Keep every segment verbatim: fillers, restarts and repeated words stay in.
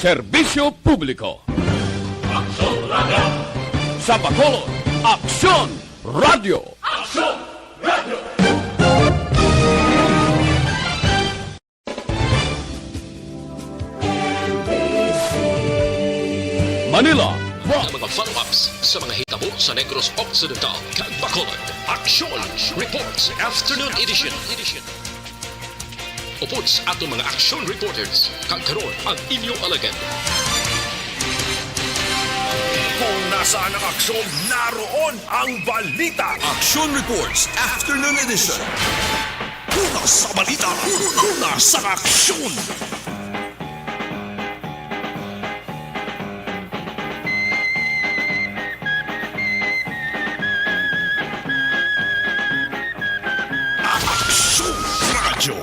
Serbisyo publiko. Aksyon Radio. Sa Bacolod, Aksyon Radio. Aksyon Radio. Manila, Ang mga follow-ups sa mga hitabo sa Negros Occidental kag Bacolod. Aksyon Reports Afternoon Edition. Upod sa aton mga aksyon reporters, kag karon ang inyo alagad. Kung nasaan ang aksyon, naroon ang balita. Action Reports Afternoon Edition. Una sa balita, una sa aksyon. Aksyon Radyo.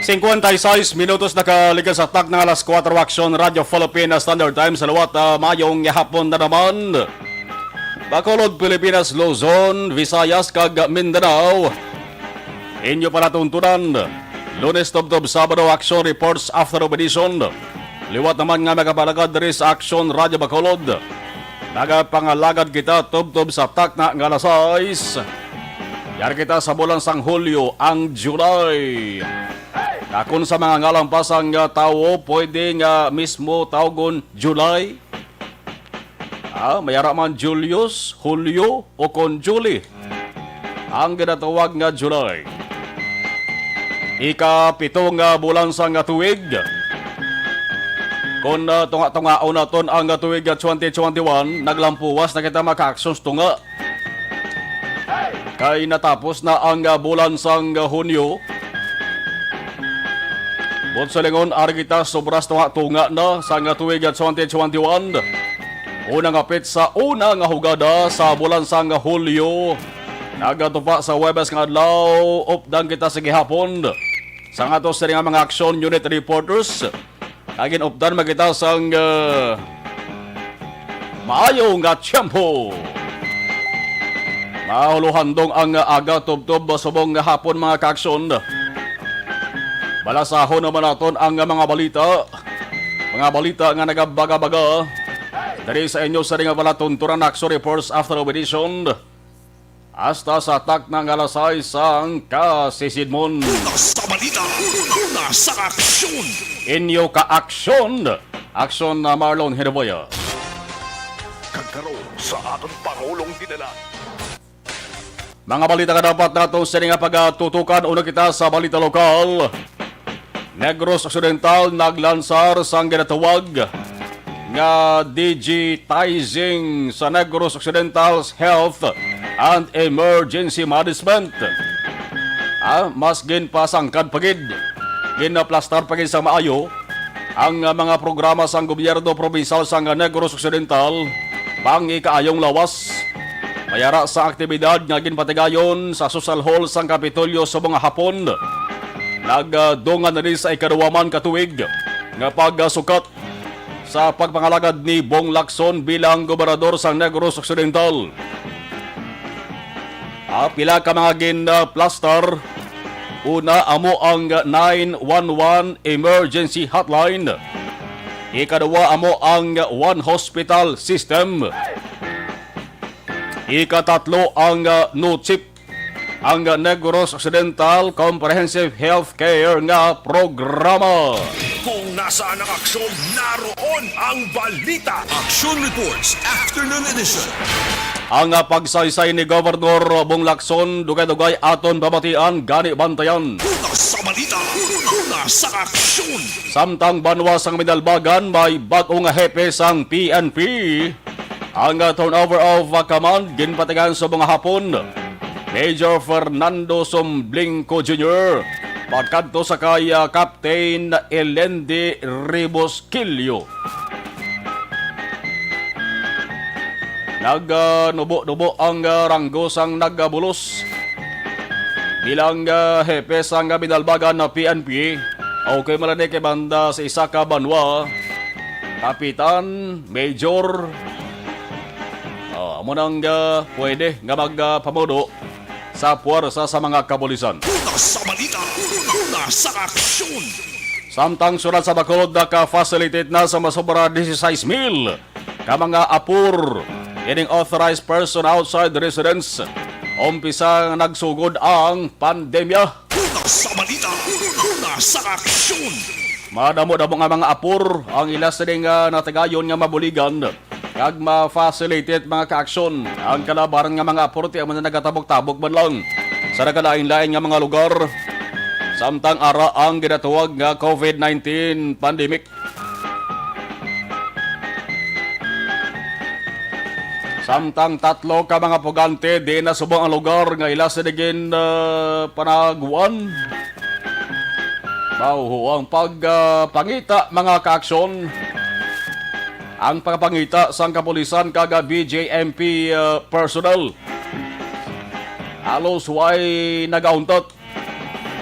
Cincuenta y seis minutos nakalikas sa takna nga alas kuwatro, Aksyon Radyo Philippine Standard Time sa liwat. Ah, mayong hapon na naman. Bacolod, Pilipinas, Luzon, Visayas, kag Mindanao. Inyo palatuntunan, Lunes tubtob Sabado, Action Reports After Edition. Liwat naman nga magapalagad diri sa Action Radyo Bacolod. Nagapangalagad kita tubtob sa takna nga alas sais. Yari kita sa bulan sang Hulyo, ang July. Kung sa mga ngalan pa sang, ah, tawo, pwede nga mismo tawgon July. Ah, may ara man Julius, Julio, o kon Julie. Ang ginatawag nga July. Ikapito nga bulan sang tuig. Kon, ah, tunga-tungaon naton ang tuig nga twenty twenty-one, naglampuwas na kita, mga ka-aksyon, sa tunga. Kay natapos na ang, ah, bulan sang, ah, Hunyo. Buot silingon, ari kita sobra sa tunga-tunga na sang, ah, tuig nga twenty twenty-one. Una nga petsa, una nga hugada sa bulan sang, ah, Hulyo. Nagatupa sa Huwebes nga adlaw, updan kita sa gihapon sang ato sini nga mga action unit reporters. Kag ginupdan man kita sang, ah, maayo nga tiyempo. Mahulohandong ang aga tubtob subong nga hapon, mga kaaksyon. Balasahon naman naton ang mga balita. Mga balita nga nagabaga-baga. Diri sa inyo sa ring palatuntunan, Action Reports After Edition. Hasta sa takna nga alas sais sang kasisidmon. Una sa balita, una sa aksyon. Inyo ka-aksyon. Aksyon na Marlon Herboya. Kag karon sa aton Pangulong Dinala. Mga balita nga dapat nato sini nga pagatutukan. Una kita sa balita lokal. Negros Occidental naglansar sang ginatawag nga digitizing sa Negros Occidental's Health and Emergency Management. Ah, mas ginpasangkad pa gid, ginaplastar pa gid sa maayo ang, ah, mga programa sang gobyerno probinsal sang Negros Occidental, pangikaayong lawas. May ara sa aktibidad nga ginpatigayon sa Social Hall sang Kapitolyo sa mga hapon. Nagdungan na ni sa ikaduha man ka tuig nga pagsukat sa pagpangalagad ni Bong Lacson bilang gobernador sang Negros Occidental. Ah, pila ka mga ginplastar. Una, amo ang nine one one emergency hotline. Ikaduha, amo ang one hospital system. Ikatatlo, ang, ah, no chip, ang, ah, Negros Occidental Comprehensive Health Care nga programa. Kung nasaan ang aksyon, naroon ang balita. Action Reports, Afternoon Edition. Ang, ah, pagsaysay ni Governor Bong Lacson, dugay-dugay aton pamatian, gani bantayan. Una sa balita, una sa aksyon. Samtang banwa sang Minalbagan, may bag-o nga hepe sang P N P. Ang, ah, turnover of, ah, command ginpatigayon sa mga hapon, Major Fernando Somblingco Junior pagkadto sa kay, ah, Captain Elendi Ribosquillo. Nag, ah, nubo-nubo ang, ah, ranggo sang nagabulos bilang, ah, hepe sang, ah, Binalbagan na P N P. Okay man lang ni kay banda sa isa ka banwa, kapitan, major. Oh, amo nang, ah, pwede nga mag, ah, pamuno sa puwersa sa mga kapulisan. Una sa balita, una sa aksyon. Samtang siyudad sa Bacolod naka-facilitate na sa masobra dieciséis mil ka mga apor ining authorized person outside residence, umpisa nagsugod ang pandemya. Una sa balita, una sa aksyon. Madamo-damo nga mga apor ang ila sining, ah, natagayon nga mabuligan kag ma-facilitate mga kaaksyon. Ang kalabaran nga mga apor ti amo na nagatabok-tabok man lang sa nagalain-lain nga mga lugar, samtang ara ang ginatawag nga covid nineteen pandemic. Samtang tatlo ka mga pugante di na subong ang lugar nga ila sini gin, ah, panaguan. Mao ang pagpangita, mga kaaksyon, ang pagpangita sang kapulisan kag B J M P, ah, personnel. Halos way nagauntat.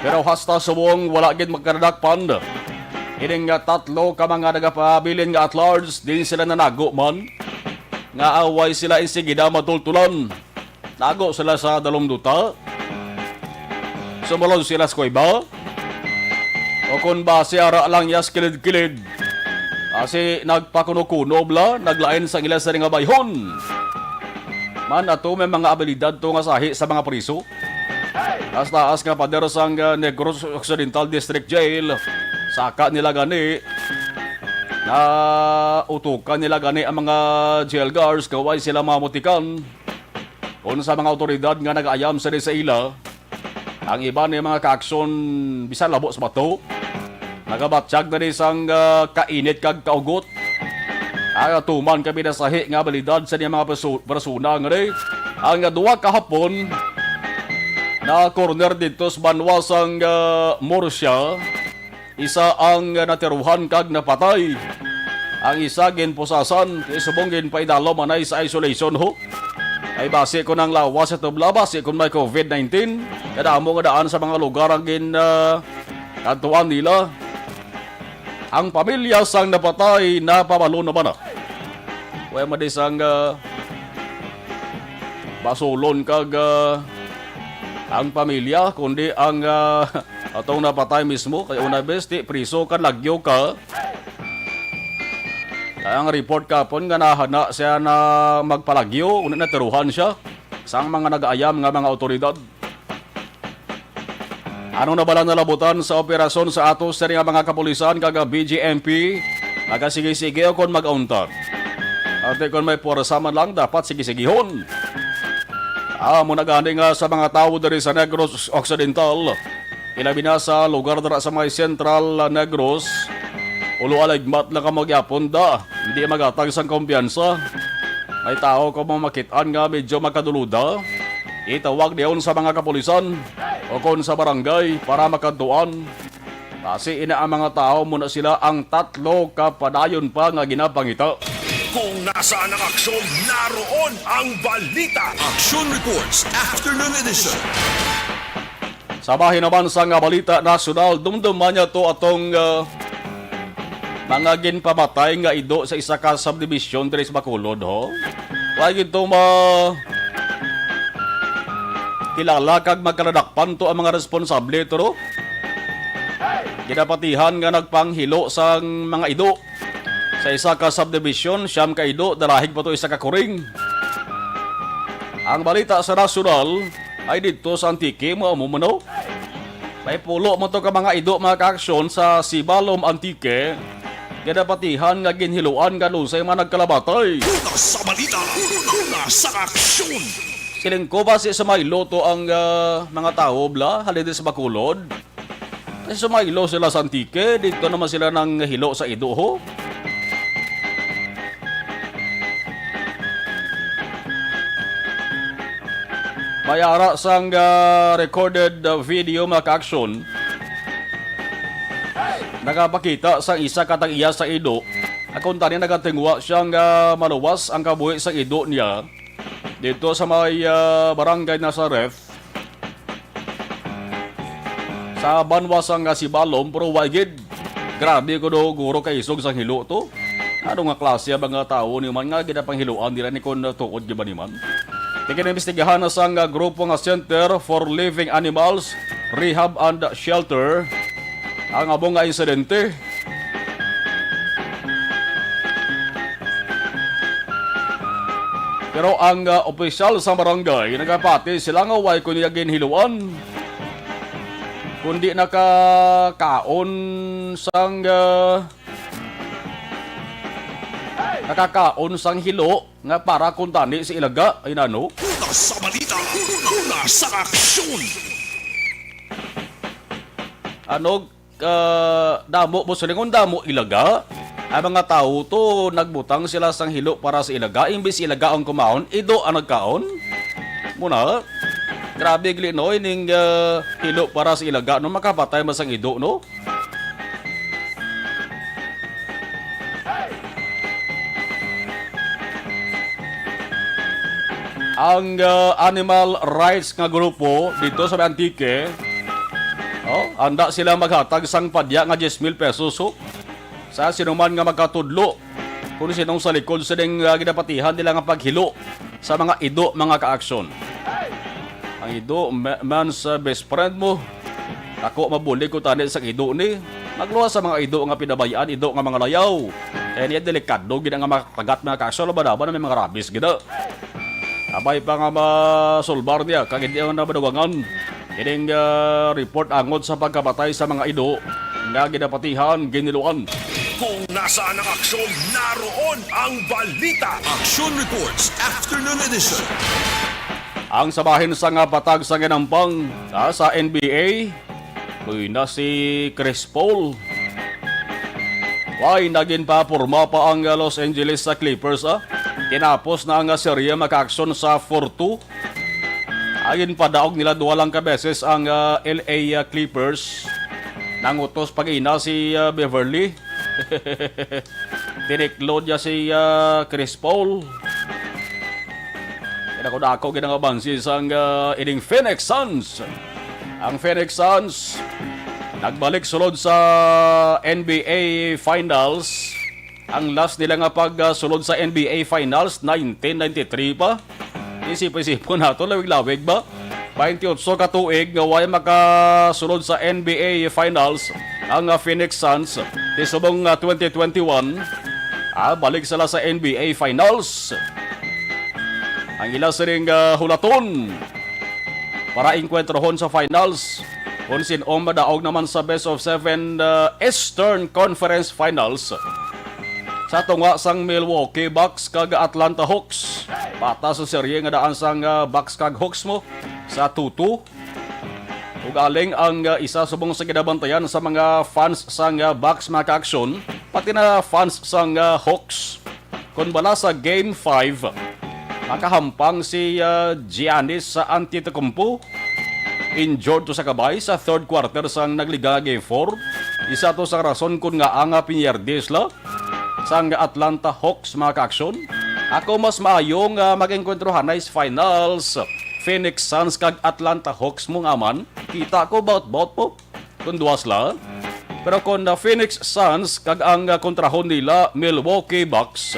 Pero hasta subong wala gid magkadadakpan. Ining nga tatlo ka mga nagapabilin nga at large, din sila nanago man. Nga away sila insigida matultulan. Nago sila sa dalumduta. Sumulod sila sa kuweba. O kung basi ara lang yas kilid-kilid. Kasi nagpakuno-kuno bla, naglain sa ila sa nga bayhon. Man ato may mga abilidad to nga sahi sa mga priso. Taas-taas nga pader sang, ah, Negros Occidental District Jail. Saka nila gani na utukan nila gani ang mga jail guards kaway sila mamutikan. Kung sa mga awtoridad nga nag-ayam sa sa ila, ang iban ni mga kaaksyon bisan labo sa bato. Nagabatyag na ni sang, ah, kainit kag kaugot. Ang atuman kami nasahi nga abilidad sa niya mga perso-, persona nga ni ang duha kahapon na corner dito sa banwa sang, ah, Murcia. Isa ang, ah, natiruhan kag napatay. Ang isa ginpusasan, kay subong ginpaidalom anay sa isolation ho. Ay basi kon ang lawas sa tubla, basi kon may covid nineteen. Kadamo nga daan sa mga lugar ang gin, ah, kantuan nila. Ang pamilya sang napatay napabalo naman na. Way man di sang, ah, basulon kag, ah, ang pamilya, kundi ang, ah, atong napatay mismo. Kay una bes, ti priso ka, lagyo ka. Kay ang report kapon nga nahana siya na magpalagyo, una natiruhan siya sang mga nag-ayam nga mga awtoridad. Ano na bala nalabutan sa operasyon sa ato sa nga mga kapulisan kag B J M P? Magasigi-sige o kon mag-untat? Ate, kon may puwersa man lang, dapat sige-sigihon. Amo na gani nga sa mga tawo diri sa Negros Occidental, ilabi na sa lugar dira sa may Central Negros, ulo aligmat lang kamo gyapon da, hindi magatag sang kumpiyansa. May tawo kamo makit-an nga medyo makaduluda, itawag niyon sa mga kapulisan o kon sa barangay para makadtuan. Basi ina ang mga tawo, muna sila ang tatlo ka padayon pa nga ginapangita. Kung nasaan ang aksyon, naroon ang balita. Action Reports, Afternoon Edition. Sa bahin naman sa nga balita nasyonal, dumduman niya to atong, ah, mga ginpamatay nga ido sa isa ka subdivision diri sa Bacolod, ho. Wa gid to ma-, kilala kag magkaladakpan to ang mga responsable, to, no? Ginapatihan nga nagpanghilo sang mga ido sa isa ka subdivision, siyam ka ido, dalahig pa to isa ka kuring. Ang balita sa nasyonal ay didto sa Antique, mao mo, mano? May pulo man to ka mga ido, mga kaaksyon, sa Sibalom, Antique. Ginapatihan nga ginhiluan nga lusay man nagkalabatay. Una sa balita, una sa aksyon. Siling ko ba si sumaylo to ang, ah, mga tawo, bla, halin sa Bacolod? Ay, sumaylo sila sa Antique, dito naman sila nang hilo sa ido, ho. May ara sang, ah, recorded, ah, video, mga ka-aksyon. Nagapakita sang isa ka tag-iya sa ido. Akon tani nagatingwa siya nga maluwas ang kabuhi sa ido niya dito sa may, ah, Barangay Nazareth. Sa banwa sang, ah, Sibalom, pero wa gid. Grabe ko do, guro, kay isog sang hilo to. Ano nga klase ang mga tawo ni man nga ginapanghiluan nila ni kon tuod gid ba ni man? Tiginimbestigahan na sang, ah, grupo nga Center for Living Animals Rehab and Shelter ang amo nga insidente. Pero ang, ah, opisyal sa barangay nagapati sila nga way ko niya ginhiluan, kundi nakakaon sang, ah, nakakaon sang hilo nga para kuntani sa ilaga. Ay, nano? Una sa balita, una sa aksyon. Ano, ah, damo mo silingon, damo ilaga? Ang mga tawo to, nagbutang sila sang hilo para sa ilaga, imbis ilaga ang kumaon, ido ang nagkaon. Muna, grabe gali, no, ining, ah, hilo para sa ilaga, no, makapatay man sang ido, no? Ang, ah, animal rights nga grupo dito sa Antique, oh, anda sila maghatag sang padya nga diyes mil pesos, oh, sa sinuman nga magkatudlo kung sinong sa likod sining, ah, ginapatihan nila nga paghilo sa mga ido, mga kaaksyon. Ang ido, ma-, man's, ah, best friend mo. Ako mabulig ko tani sa ido ni. Magluwas sa mga ido nga pinabayaan, ido nga mga layaw. Kaya niya delikado gid nga makagat, mga kaaksyon, laban-laban na may mga rabies gid, ah. Abay pa nga masulbar niya, kag hindi ang nabadugangan. Kining, ah, report angot sa pagkamatay sa mga ido nga ginapatihan, giniluan. Kung nasaan ang aksyon, naroon ang balita. Action Reports, Afternoon Edition. Ang sa bahin sang patag sa ginampang, ah, sa N B A, uy, na si Chris Paul. Why, nagin pa porma pa ang, ah, Los Angeles sa Clippers, ah? Kinapos na ang, ah, serye, mga kaaksyon, sa four two. Agin padaog nila duha lang ka beses ang, ah, L A, ah, Clippers. Nangutos pag-ina si, ah, Beverly. Tiniklod niya si, ah, Chris Paul. Kaya ako dako gid ang abansi sang, ah, ining Phoenix Suns. Ang Phoenix Suns nagbalik sulod sa N B A Finals. Ang last nila nga pagsulod sa N B A Finals, nineteen ninety-three pa. Isip-isipon nato, lawig-lawig ba? Twenty-eight ka tuig nga way makasulod sa N B A Finals ang, ah, Phoenix Suns. Di subong, ah, twenty twenty-one, ah, balik sila sa N B A Finals. Ang ila sining, ah, hulaton para engkwentrohon sa finals kung sin-o ang madaog naman sa best of seven, ah, Eastern Conference Finals. Sa tunga sang Milwaukee Bucks kag Atlanta Hawks, patas sa serye nga daan sang, ah, Bucks kag Hawks mo sa two two. Ug aling ang, ah, isa subong sa ginabantayan sa mga fans sang, ah, Bucks, mga kaaksyon, pati na fans sang, ah, Hawks. Kon bala sa Game five, makahampang si, ah, Giannis Antetokounmpo. Injured to sa kabay sa third quarter sang nagliga nga Game four. Isa to sa rason kon ngaa nga pinyerde sila sang Atlanta Hawks, mga kaaksyon. Ako mas maayo nga mag-engkwentro hanay sa finals, Phoenix Suns kag Atlanta Hawks mo nga man. Kita ko baut-baut po. Kung duwa sila. Pero kung, ah, Phoenix Suns kag ang, ah, kontrahon nila, Milwaukee Bucks,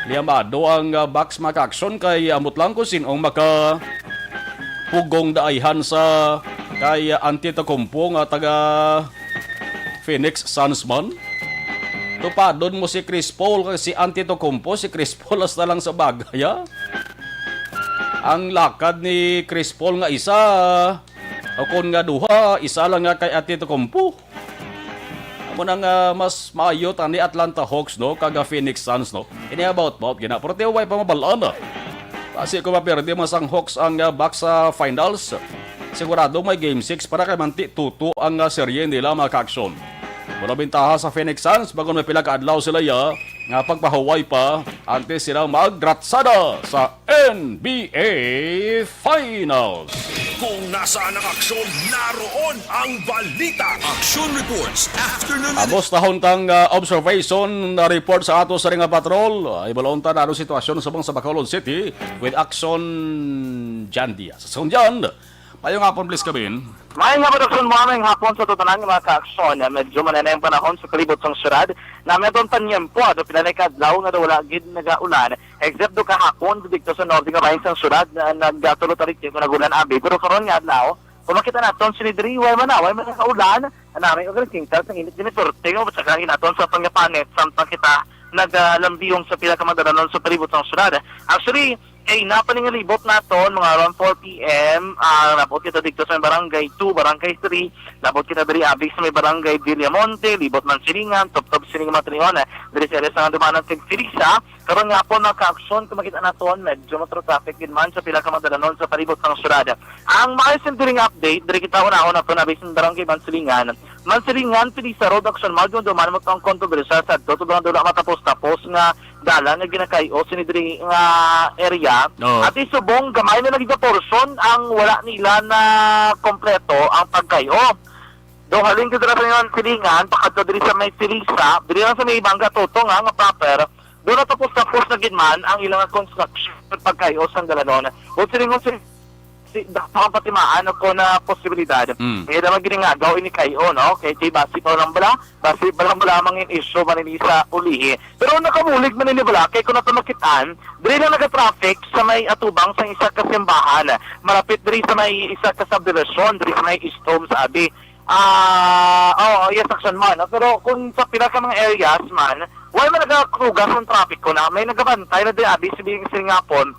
liyamado ang, ah, Bucks, mga kaaksyon, kay ambot lang kung sin-o ang maka pugong daayhan sa kay, ah, Antetokounmpo nga taga Phoenix Suns man. Tupadon mo si Chris Paul kag si Antetokounmpo, si Chris Paul hasta lang sa bagay, ah. Ang lakad ni Chris Paul nga isa, o kon nga duha, isa lang nga kay Antetokounmpo. Amo na nga mas maayo tani Atlanta Hawks, no, kag Phoenix Suns, no. Ini about, about gina. Pero tiway pa mabalaan, ah. Basi ko maperde man sang Hawks ang, ah, Bucks sa finals. Sigurado may game six para kay manti two two ang, ah, serye nila, mga kaaksyon. Wala bintaha sa Phoenix Suns bago may pila ka adlaw sila, ya, nga pagpahuway pa antes sila magratsada sa N B A Finals. Kung nasaan ang aksyon, naroon ang balita. Action Reports, Afternoon Edition. Amos tahon tang, ah, observation na report sa ato sa Ringa Patrol. Ay, balon ta na ano sitwasyon sa mga sa Bacolod City with Action Jan Diaz. Sa Sunjan, Mayong hapon, please, Kabin. May nga produksyon mo aming hapon sa tutanan nga mga kaaksyon. Medyo mananay ang panahon sa palibot sang syudad. Nami aton panyempo, ano pila na ka adlaw nga daw wala gid nagaulan. Except do kahapon, dito sa norte nga bahin sang syudad, na nagatulo tarik ko nagulan abi. Pero karon nga adlaw, kung makita naton, sini diri, way man na, way man nakaulan. Nami og nagkingkal sang init din, pero tingog sa kang inaton sa pangapanit, samtang kita nagalambiyong sa pila ka madalanon sa palibot sang syudad. Actually, kay napaningalibot naton, mga around four p.m., ah, nabot kita dito sa may Barangay two, Barangay three, nabot kita diri abi sa may Barangay Villamonte, Libot man Silingan, Tubtob Silingan, Matrion, eh, diri sa area sa Andumanan kag Felisa. Karon nga po, mga kaaksyon, kung makita naton, medyo matro traffic gid man sa pila ka madalanon sa palibot sang syudad. Ang maayo sing diri nga update, diri kita unahon naton abi sa Barangay Mansilingan. Mansilingan, Felisa Road, Action Mall, duman mo tong kontrobersyal sa adto, tubang dula matapos-tapos nga dalan nga ginakay-o sini diri nga area. Oo. At subong gamay na lang gid portion ang wala nila na kompleto ang pagkay-o. Do halin gid ra sa Mansilingan, pakadto diri sa may Felisa, diri lang sa may Bangga Toto nga, nga proper, do na tapos-tapos na gid man ang ilang construction pagkay-o sang dalanon. Ug siling, ug siling, si, dako ang patimaan o kon na posibilidad. Mm. Kaya naman giningagaw ini kay-o, no? Kay, kay basi pa lang bala, basi pa lang bala mang in issue man ini sa ulihi. Pero nakabulig man ini bala, kay kung nato makitaan, diri lang nagatraffic sa may atubang sa isa ka simbahan. Malapit diri sa may isa ka subdivision, diri sa may East Home sa Abi. Ah, oh, yes, action man. Pero kung sa pila ka mga areas man, wala man nagakrugas ang trapiko na may nagabantay na di abi sa biyeng singapon.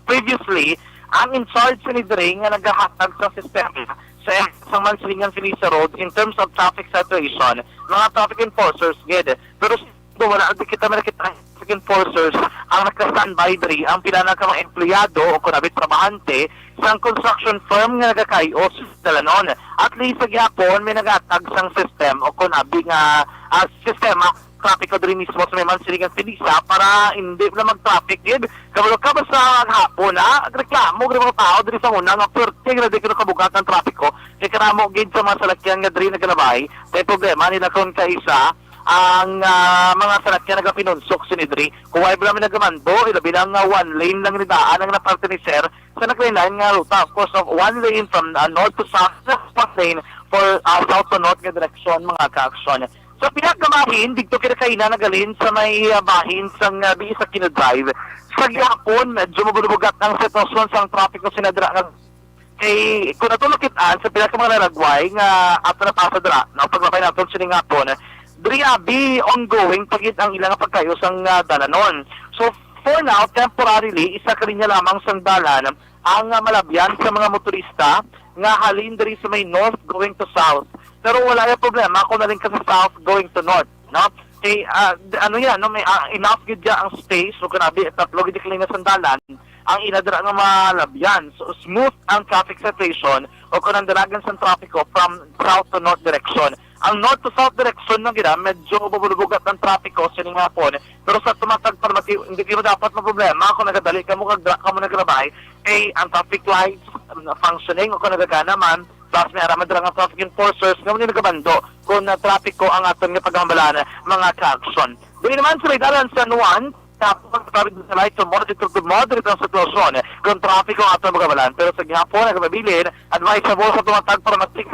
Previously, ang in charge sa diri nga nagahatag sa sistema sa sa Mansilingan Felisa Road in terms of traffic situation, mga traffic enforcers gid. Pero sa wala di kita makita ang traffic enforcers ang naka-standby diri, ang pila na ka mga empleyado o kunabit trabahante sang construction firm nga nagakay-o sa dalanon. At least sa gihapon may nagahatag sang system o kunabi nga ah, sistema trapiko diri mismo sa may Mansilingan Felisa para hindi na mag-traffic gid. Kabalo ka ba sa hapon, ha? Reklamo gid mga tao diri sa una nga perti nga di ko nakabugat ang trapiko. Kay karamo gid sa mga salakyan nga diri nagalabay. May problema nila kung kaisa ang ah, mga salakyan nagapinunsok sini diri. Kung wala ba namin nagamando, ilabi lang nga one lane lang nidaan ang naparte ni sir sa naglain-lain nga ruta. Of course, of one lane from ah, north to south, one lane for ah, south to north nga direksyon, mga kaaksyon. Sa pihak nga bahin, dito kita kaina nagalin sa may ah, bahin sang ah, B S Aquino Drive. Sa gihapon, medyo mabulubugat ang sitwasyon sang trapiko sinadra nga kay kung nato nakit-an sa pila ka mga lalagway nga ato napasa dira, no, paglabay naton sining hapon, diri abi ongoing pa gid ang ilang pagkayo sang ah, dalanon. So for now, temporarily, isa ka linya lamang sang dalan ang ah, malabyan sa mga motorista nga halin diri sa may north going to south. Pero wala yung problema kung naling ka sa south going to north, no? Kay ah, d- ano yan, no, may ah, enough gid ya ang space o kanabi tatlo gid ka linya sang dalan ang inadra nga malabyan. So, smooth ang traffic situation o kung ang dalagan sa trafiko from south to north direction. Ang north to south direction na gina, medyo bubulubugat ang trafiko sining hapon. Pero sa tumatag para mati, hindi mo dapat maproblema kung nagadali ka mo kag dra ka mo naglabay. Kay ang traffic lights um, functioning o kung nagagana man, plus may araman dira nga traffic enforcers nga muna nagabando kung na trafiko ang aton nga paghambalan mga ka-action. Doon naman sa may dalan San Juan, tapos sa light sa moderate to moderate ang sitwasyon kung traffic ang atong magabalan. Pero sa gihapon, nagpabilin, advisable sa tumatag para matik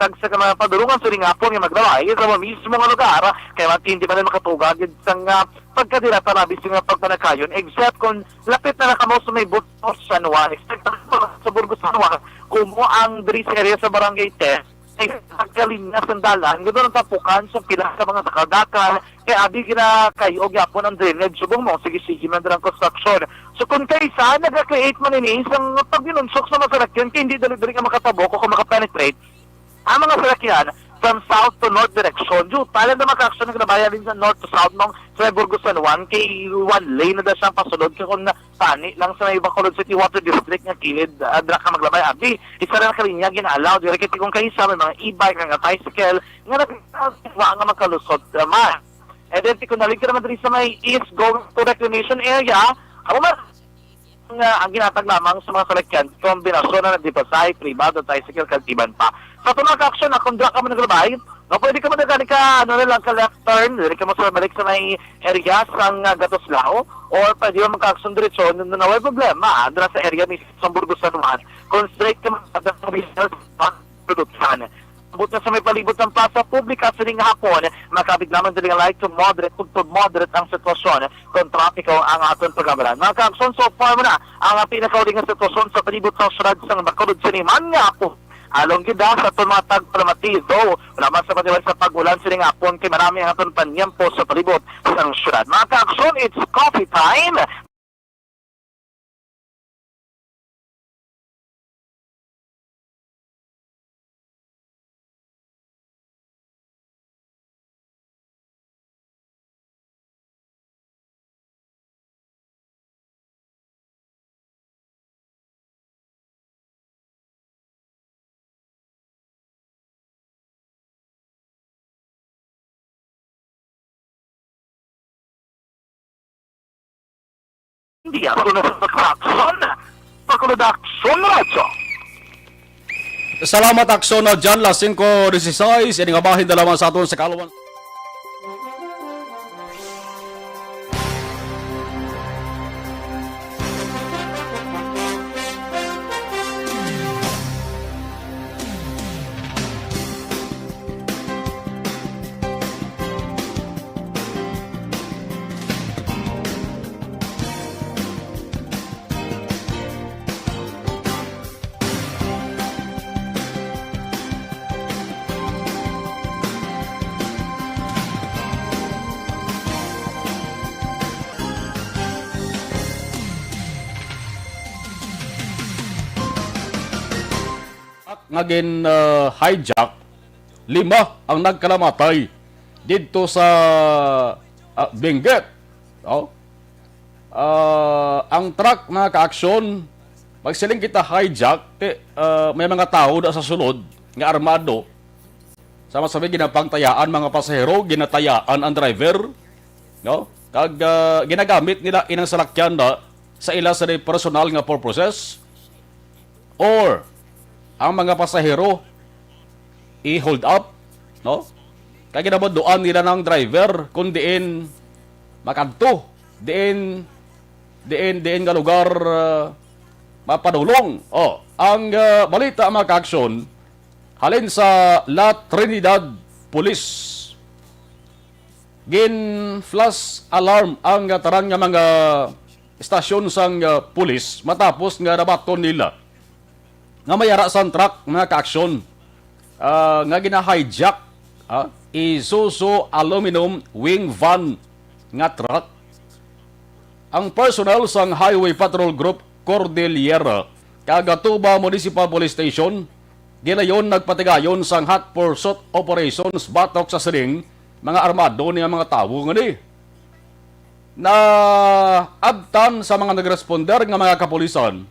tag sa mga padulungan sa ringapon nga maglabay sa mga mismo nga lugar, kay matindi man ang makatuga gid sa nga pagkadira talabi sa nga pagpanakayon, except kung lapit na nakamo sa may Burgos San Juan, except sa Burgos San Juan, kumo ang diri sa area sa Barangay ten, ay pagkalinya sa dalan, ganoon ang tapukan sa pila ka mga sakadakan, kay abi ginakayo gyapon ang drainage subong mo, sige-sige man dirang construction. So kung kaisa, nag-create man ini isang pagbinunsok sa masarakyan, kay hindi dali-dali nga makatabok o kung makapenetrate ang mga salakyan from south to north direction. Di, talan na maka-action ang nabayan din sa north to south nung sa may Burgos San Juan, kay one lane na daw siyang pasulod ka kung na, tani lang sa may Bacolod City Water District nga kilid, ah, dira ka maglabay. Abi, isa lang ka linya gina-allow. Diri kay kung kaisa may mga e-bike, nga tricycle, nga nag-, nga makalusot naman. And then, kung nalig ka naman diri sa may east going to reclamation area, amo man, nga ang ginatag lamang sa mga salakyan, kombinasyon na nagdipasay, pribado, tricycle, kag iban pa. Sa tunang ka-aksyon, na kung dira ka man naglabay, No, pwede ka madagani ka, ano na lang, ka left turn, diri ka mo sa balik sa may area sang, ah, Gatoslao, or pwede mo magka-action diretso, no, no, no, way problema, ah, dira sa area mismo sa Burgos San Juan. Kung straight ka magdadaan sa Pilipinas, Production. Abot na sa may palibot sang Plaza Publica sining hapon, makabig lamang diri nga light to moderate ug to moderate ang sitwasyon kon trapiko ang aton pag-amalan. Mga kaaksyon, so far mo na ang pinakauli nga sitwasyon sa palibot sang syudad sang Bacolod sini man nga hapon. Along gid sa aton mga tagpalamati, though wala man sa paniwala sa pag-ulan sining hapon kay marami ang aton panyempo sa palibot sang syudad. Mga kaaksyon, it's coffee time. Hindi ako na sa Action. Pakulod Action Radyo. Salamat, Action na John, las singko dieciséis. Ini nga bahin na lamang sa aton sa kaalawan. Nga gin, ah, hijack, lima ang nagkalamatay didto sa, ah, Benguet. Oh. Ah, ang truck, mga kaaksyon, magsiling kita hijack, ti, ah, may mga tawo da sa sulod nga armado. Sama sa may ginapangtayaan mga pasahero, ginatayaan ang driver, no? Kag, ah, ginagamit nila inang salakyan na sa ila sa personal nga purposes. Or ang mga pasahero i-hold up, no? Kay ginabaduan nila ng driver kung diin makadto, diin, diin, diin nga lugar, ah, mapadulong. Oh, ang, ah, balita, mga kaaksyon, halin sa La Trinidad Police. Gin-flash alarm ang, ah, tanan nga mga estasyon sang, ah, pulis matapos nga nabaton nila nga may ara sang truck, mga kaaksyon, ah, nga gina-hijack, ah, Isuzu aluminum wing van nga truck. Ang personnel sang Highway Patrol Group Cordillera kag Atuba Municipal Police Station gilayon nagpatigayon sang hot pursuit operations batok sa sining mga armado nga mga tawo ngani. Naabtan sa mga nagresponder nga mga kapulisan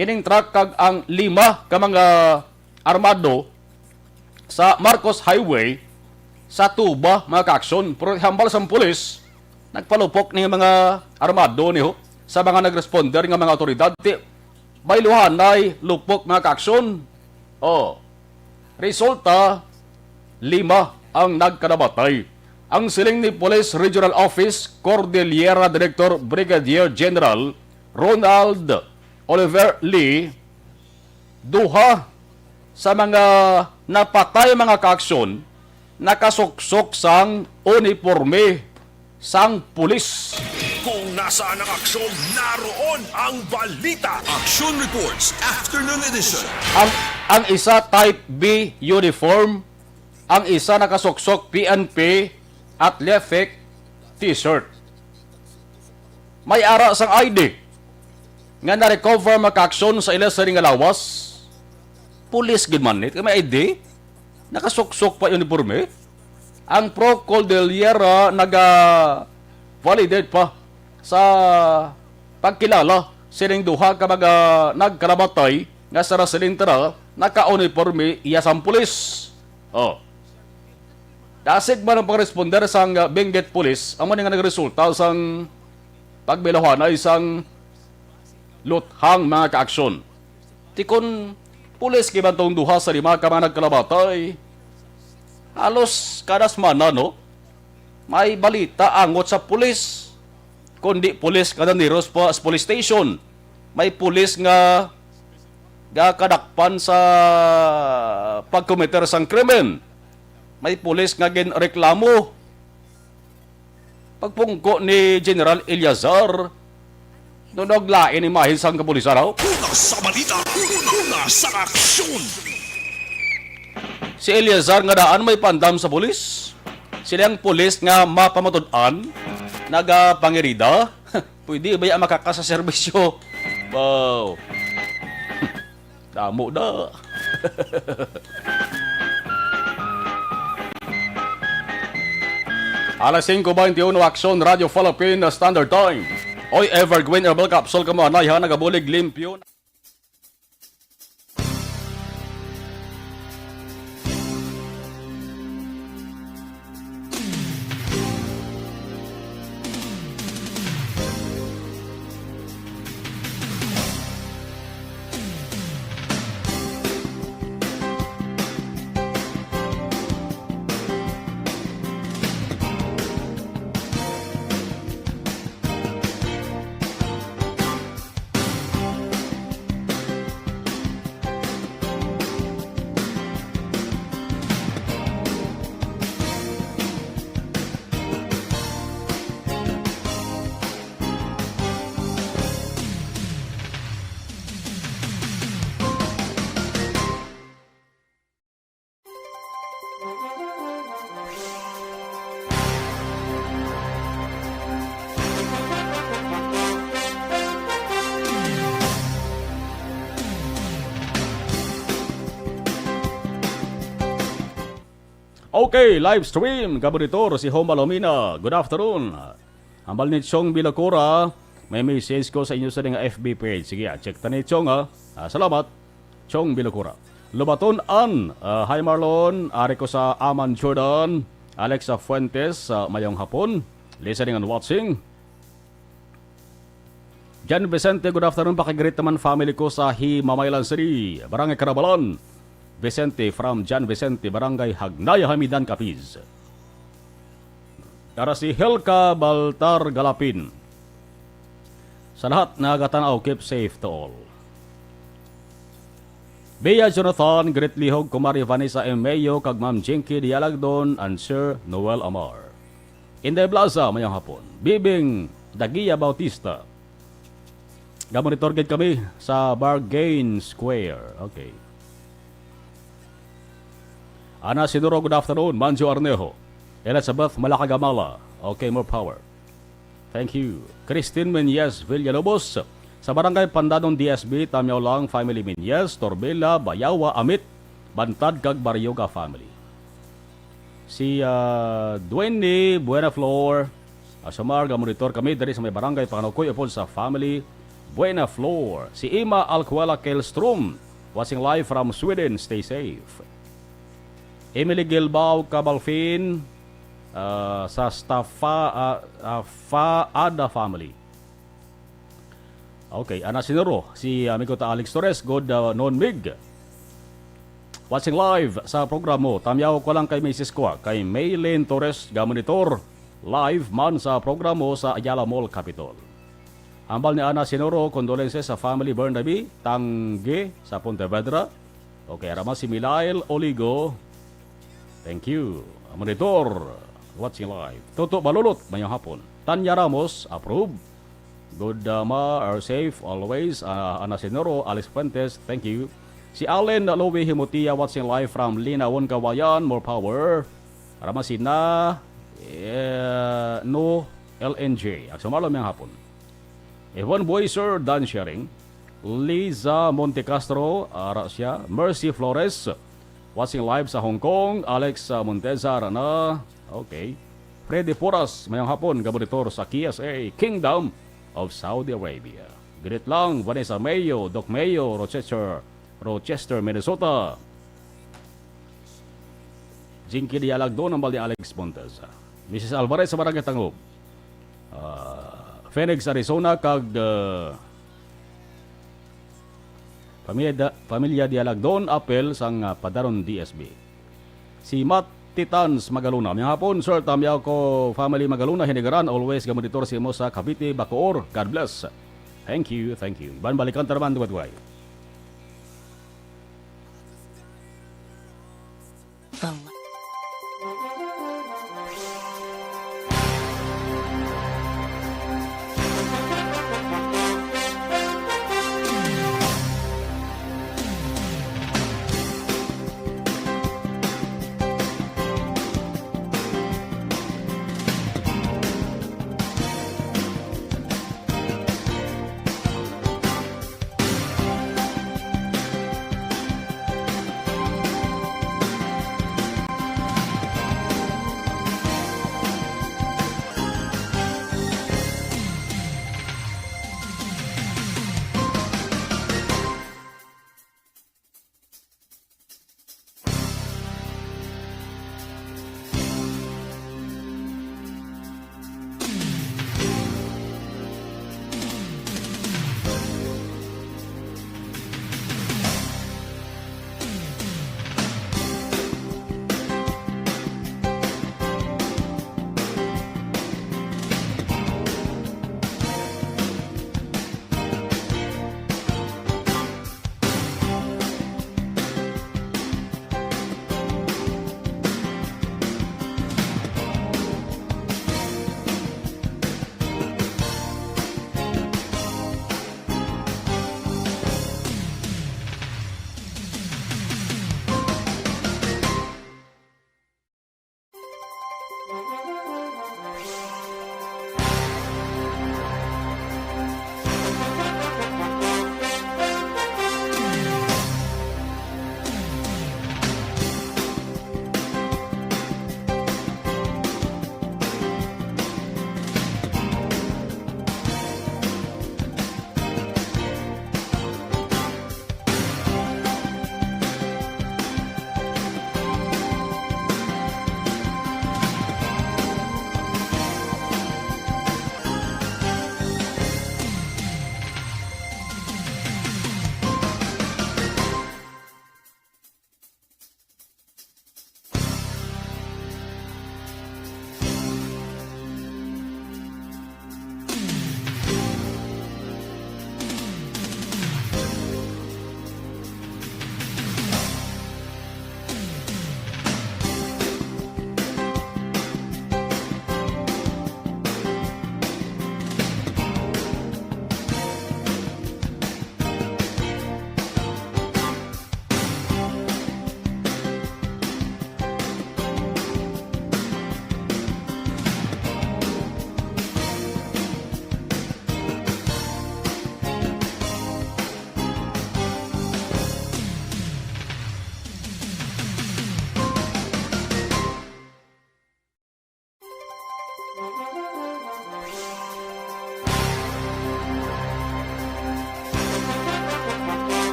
ining truck kag ang lima ka mga armado sa Marcos Highway sa Tuba, mga kaaksyon. Pero hambal sang pulis, nagpalupok ni mga armado ni ho sa mga nagresponder nga mga awtoridad. Ti, bayluhanay lupok, mga kaaksyon. Oh. Resulta, lima ang nagkanamatay. Ang siling ni Police Regional Office Cordillera Director Brigadier General Ronald Oliver Lee, duha sa mga napatay, mga kaaksyon, nakasuksok sang uniporme sang pulis. Kung nasaan ang aksyon, naroon ang balita. Action Reports, Afternoon Edition. Ang, ang isa type B uniform, ang isa nakasuksok P N P athletic t-shirt. May ara sang I D nga na-recover, mga kaaksyon, sa ila sini nga lawas. Pulis gid man ni, may I D, nakasuksok pa uniforme. Ang Pro Cordillera naga-validate pa sa pagkilala sining duha ka mga nagkalamatay nga sa Rasilintara naka-uniforme iya sang pulis. Oh. Dasig man ang pangresponder sang, ah, Benguet Police, amo ni nga nagresulta sang pagbiluhanay sang luthang, mga kaaksyon. Ti kon pulis kay bantong duha sa lima ka mga nagkalamatay, Halos kada semana, no? May balita angot sa pulis. Kundi pulis kada Niros pa sa police station. May pulis nga gakadakpan sa pagkomiter sang krimen. May pulis nga ginreklamo. Pagpungko ni General Eleazar, no naglain imahin sang kapulisan, aw? Una sa balita, una, una sa aksyon. Si Eleazar nga daan may pandam sa pulis. Sila ang pulis nga mapamatud-an, nagapangirida. Pwede ba ya makaka sa serbisyo? Wow. Damo na. Alas singko beintiuno, Aksyon Radio Philippine Standard Time. Oy, Evergreen Herbal Capsule, kamo anay ha, nagabulig limpyo. Okay, live stream, kaburitor, si Homa Lomina. Good afternoon. Hambal ni Chong Bilacora, may message ko sa inyo sa nga F B page. Sige, ah, check ta ni Chong, ah. Ah, salamat, Chong Bilacora. Lubaton An, ah, hi Marlon, ari ko sa Amman, Jordan. Alexa Fuentes, ah, mayong hapon. Listening and watching. Jan Vicente, good afternoon. Pakigreet naman family ko sa Himamaylan City, Barangay Karabalan. Vicente from Jan Vicente, Barangay Hagnay, Hamidan, Capiz. Para si Helka Baltar Galapin. Sa lahat na nagatan-aw, keep safe to all. Bea Jonathan, greet lihog, Kumari Vanessa Emeo, kag Ma'am Jinky Dialagdon, and Sir Noel Amar. Inday Blaza, mayong hapon. Bibing Dagia Bautista. Gamonitor gid kami sa Bargain Square. Okay. Ana Sinuro, good afternoon. Manjo Arnejo. Elizabeth Malacagamala. Okay, more power. Thank you. Christine Menyes Villalobos. Sa Barangay Pandanon D S B, Tamyaw lang, family Menyes, Torbela, Bayawa, Amit, Bantad, kag Baryoga family. Si, ah, Dwayne Buena Flor, ah, Samar, gamonitor kami diri sa may barangay Panganukoy upod sa family Buena Flor. Si Ima Alcuela Kelstrom, watching live from Sweden. Stay safe. Emily Gilbao Cabalfin, ah, sa Stafa, ah, ah, Faada family. Okay, ana Sinuro, si amigo ta Alex Torres, good, uh, noon, Mig. Watching live sa programo, tamyaw ko lang kay misis ko, ah, kay Maylin Torres, gamonitor live man sa programo sa Ayala Mall, Capitol. Hambal ni Ana Sinuro, condolences sa family Burnaby, Tangge, sa Pontevedra. Okay, ara man si Milail Oligo. Thank you. Monitor, watching live. Toto Balulot, mayong hapon. Tanya Ramos, approve. Good, uh, ma, are safe always. Uh, Ana Senoro, Alice Fuentes, thank you. Si Allen Louie Himutia, watching live from Linawon, Kawayan. More power. Ara man si Na, eh, no, L N J. Agsumalo, mayong hapon. Yvonne Boyser, Dan Sharing. Liza Montecastro, ara siya. Mercy Flores, watching live sa Hong Kong. Alex, ah, Montezar, na. Okay. Freddy Porras, mayong hapon, gamonitor sa K S A, Kingdom of Saudi Arabia. Greet lang, Vanessa Mayo, Doc Mayo, Rochester, Rochester, Minnesota. Jinky Dialagdon, hambal ni Alex Montez. Missus Alvarez sa Barangay Tangub. Ah, Phoenix, Arizona, kag, ah, pamilya, da, pamilya Dialagdon, apil sang, ah, Padaron D S B. Si Matt Titans Magalona. Mayang hapon, Sir Tamyaw ko, family Magalona, Hinigaran, always gamonitor sa imo sa Cavite, Bacoor. God bless. Thank you, thank you. Ban balikan ta naman, duway-duway.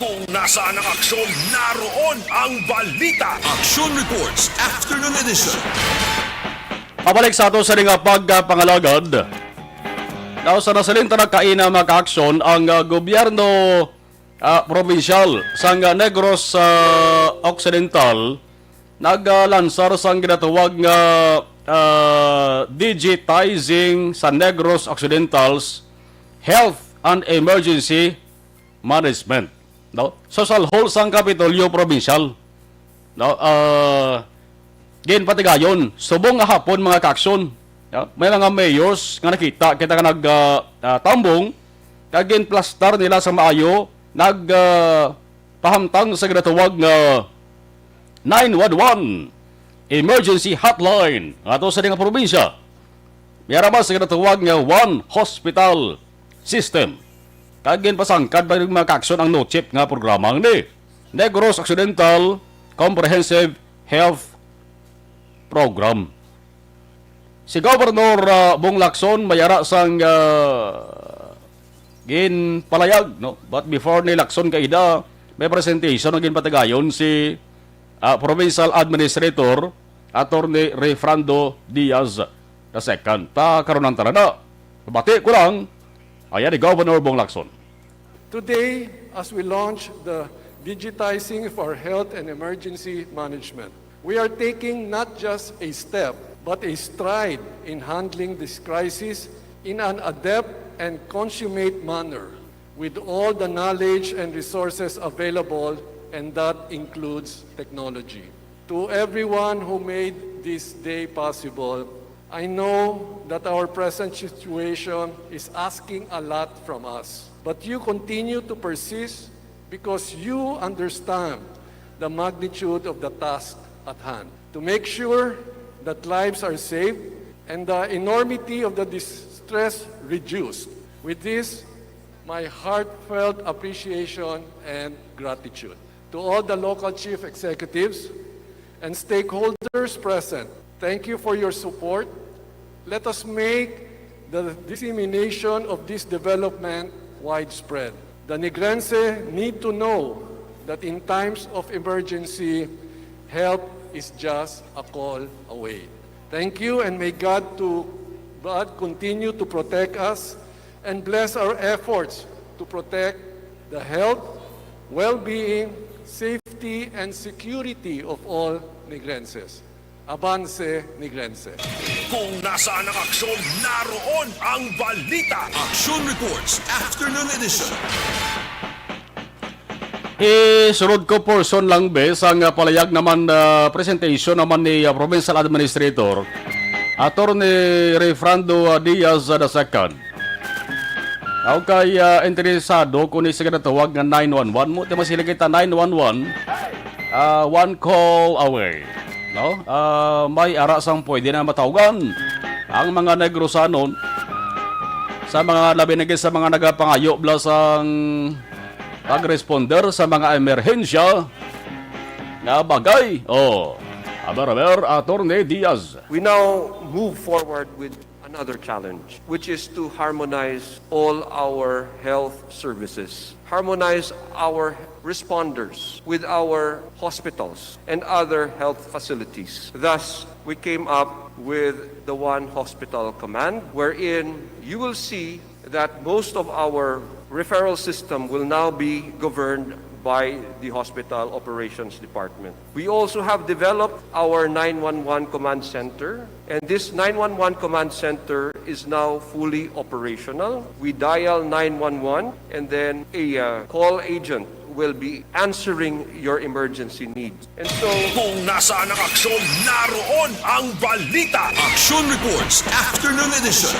Kung nasaan ang aksyon, naroon ang balita. Action Reports, Afternoon Edition. Pabalik sa ato sa nga pagpangalagad. Now, sa nasalin ta na kaina, mga kaaksyon, ang, ah, gobyerno, ah, probinsyal sang, ah, Negros, ah, Occidental naglansar sang ginatawag nga, ah, Digitizing sa Negros Occidental's Health and Emergency Management, no? Social Hall sang Kapitolyo Probinsyal, no? Ah, ginpatigayon subong nga hapon, mga kaaksyon, no? May mga mayors nga nakita kita nga nag, ah, ah, tambong, kag ginplastar nila sa maayo, nag, ah, pahamtang sa ginatawag nga nine one one emergency hotline nga ato sa nga probinsya. May arabas sa ginatawag nga One Hospital System. Kag ginpasangkad pa ning mga kaaksyon ang NOCHEP nga programa ni Negros Occidental Comprehensive Health Program. Si Governor, ah, Bong Lacson may ara sang, ah, ginpalayag, no? But before ni Lacson Kaida, may presentation ang ginpatigayon si, ah, Provincial Administrator Attorney Refrando Diaz the second. Ta karon ang talana. Pabati ko lang, ayan ni Governor Bong Lacson. Today, as we launch the digitizing of our health and emergency management, we are taking not just a step, but a stride in handling this crisis in an adept and consummate manner with all the knowledge and resources available, and that includes technology. To everyone who made this day possible, I know that our present situation is asking a lot from us, but you continue to persist because you understand the magnitude of the task at hand. To make sure that lives are saved and the enormity of the distress reduced. With this, my heartfelt appreciation and gratitude. To all the local chief executives and stakeholders present, thank you for your support. Let us make the dissemination of this development widespread. The Negrense need to know that in times of emergency, help is just a call away. Thank you, and may God to, God continue to protect us and bless our efforts to protect the health, well-being, safety, and security of all Negrenses. Avance, Negrense! Kung nasaan ang aksyon, naroon ang balita. Action Reports, Afternoon Edition. Isunod ko portion lang, be, sang, ah, palayag naman, ah, presentation naman ni, ah, Provincial Administrator, Attorney Refrando, ah, Diaz, ah, the second. Okay, ah, interesado kung ni sa ginatawag nga nine one one mo, ti masiling kita nine one one, ah, one call away. No? Ah, may ara sang pwede na matawgan ang mga Negrosanon sa mga, labi na gid sa mga nagapangayo bala sang pag-responder sa mga emerhensya nga bagay. Oh, aber, aber, Attorney Diaz. We now move forward with another challenge, which is to harmonize all our health services, harmonize our responders with our hospitals and other health facilities. Thus, we came up with the One Hospital Command, wherein you will see that most of our referral system will now be governed by the Hospital Operations Department. We also have developed our nine one one command center, and this nine one one command center is now fully operational. We dial nine one one, and then a, uh, call agent will be answering your emergency needs. And so, kung nasaan ang aksyon, naroon ang balita. Action Reports, Afternoon Edition.